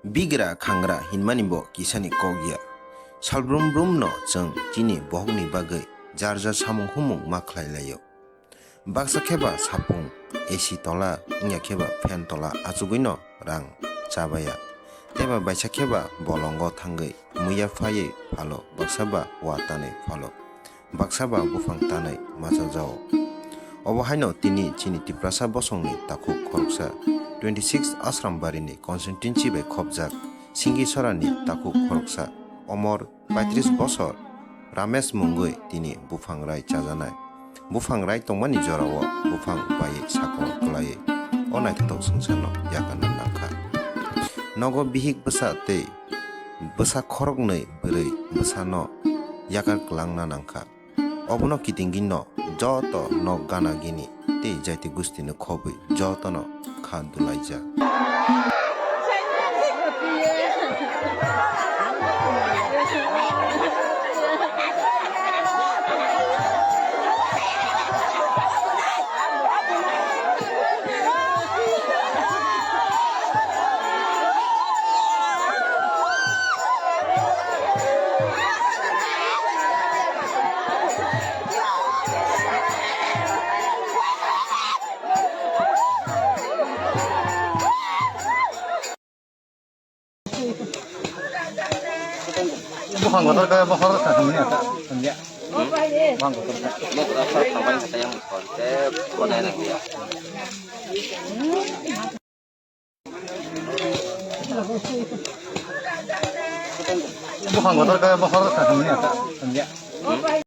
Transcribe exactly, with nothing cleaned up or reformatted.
Bigra khangra hinmani bo kisani kok ya. Salbrum brum no chwng chini bohokni bagwi jar jar samung humung ma khlai laio. Baksa khe ba sapung A C tola, wngya khe ba fan tola achugwi no rang chabaya. Tei ba baisa khe ba bolongo thangwi muiya phaiwi phalo, baksa ba wa tanwi phalo, baksa ba buphang tanwi machajao. Obo haino tini chini Tiprasa bosongni takhuk khoroksa twenty six Ashram barini constituency bai khopjak Singisorani takhuk khoroksa Omor paitris bosor Ramesh mungwi tini buphang rai chajanai. Buphang rai tongmani jorao buphang baiwi sakol kwlaiwi o naithothok swngcharno yakarna nangkha. Nogo bihik bwsa tei bwsa khoroknwi bwrwi bwsano yakar kwlangna nangkha. Obono kitingino joto nok gana gini tei jaiti gustino khobwi jotono kha dulaijak. Buphang kotor khe, buphang kotor khe, buphang kotor khe. Buphang kotor khe. Buphang kotor khe, buphang kotor khe. Buphang kotor khe, buphang kotor khe, buphang kotor khe.